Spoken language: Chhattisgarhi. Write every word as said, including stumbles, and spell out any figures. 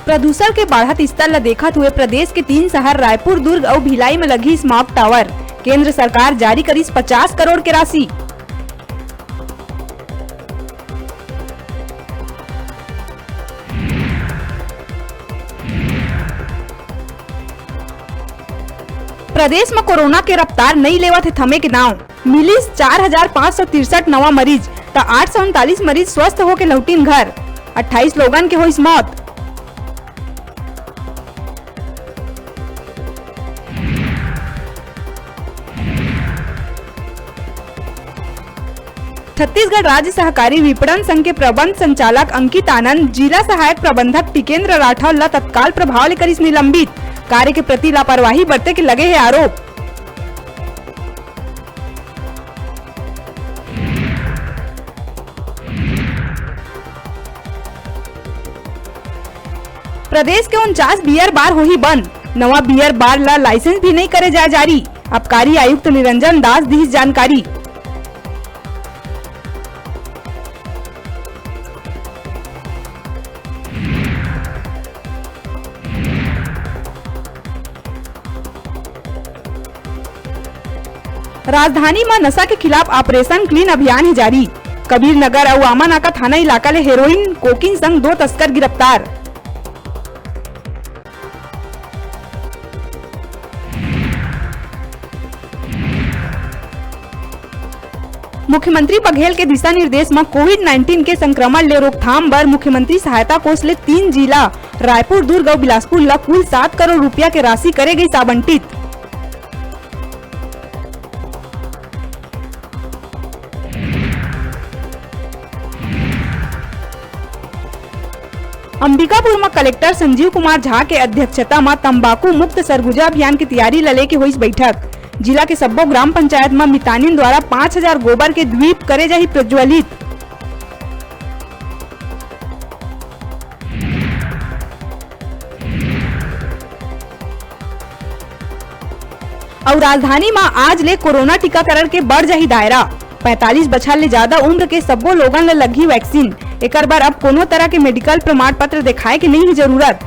प्रदूषण के बाढ़त स्तर ल देखत हुए प्रदेश के तीन शहर रायपुर, दुर्ग अउ भिलाई म लगही smog tower। केंद्र सरकार जारी करिस पचास करोड़ के राशि। प्रदेश म कोरोना के रफ्तार नइ लेवत हे थमे के नांव। मिलिस चार हजार पाँच सौ तिरसठ नवा मरीज, त आठ सौ उनतालीस मरीज स्वस्थ होके लहुटिन घर। अट्ठाईस लोगन के होइस मौत। छत्तीसगढ़ राज्य सहकारी विपणन संघ के प्रबंध संचालक अंकित आनंद, जिला सहायक प्रबंधक टिकेंद्र राठौर ल तत्काल प्रभाव ले करिस निलंबित। कार्य के प्रति लापरवाही बरते के लगे हे आरोप। प्रदेश के उनचास beer bar होही बंद, नवा beer bar ला license भी नइ करे जाए जारी। आबकारी आयुक्त निरंजन दास दिस जानकारी। राजधानी म नशा के खिलाफ Operation Clean अभियान हे जारी। कबीर नगर अउ आमानाका थाना इलाका ले heroin, cocaine संग दो तस्कर गिरफ्तार। मुख्यमंत्री बघेल के दिशा निर्देश म कोविड नाइनटीन के संक्रमण ले रोकथाम बर मुख्यमंत्री सहायता कोष ले तीन जिला रायपुर, दुर्ग अउ बिलासपुर ल कुल सात करोड़ रुपया के राशि करे गइस आवंटित। अंबिकापुर म कलेक्टर संजीव कुमार झा के अध्यक्षता म तंबाकू मुक्त सरगुजा अभियान के तैयारी ल लेके होइस बैठक। जिला के सब्बो ग्राम पंचायत म मितानिन द्वारा पाँच हजार गोबर के द्वीप करे जाही प्रज्वलित। अउ राजधानी म आज ले कोरोना टीकाकरण के बढ़ जाही दायरा। पैंतालीस बछर ले जादा उम्र के सब्बो लोगन ल लगही vaccine। एकर बर अब कोनो तरह के medical प्रमाण पत्र देखाए के नइ हे जरूरत।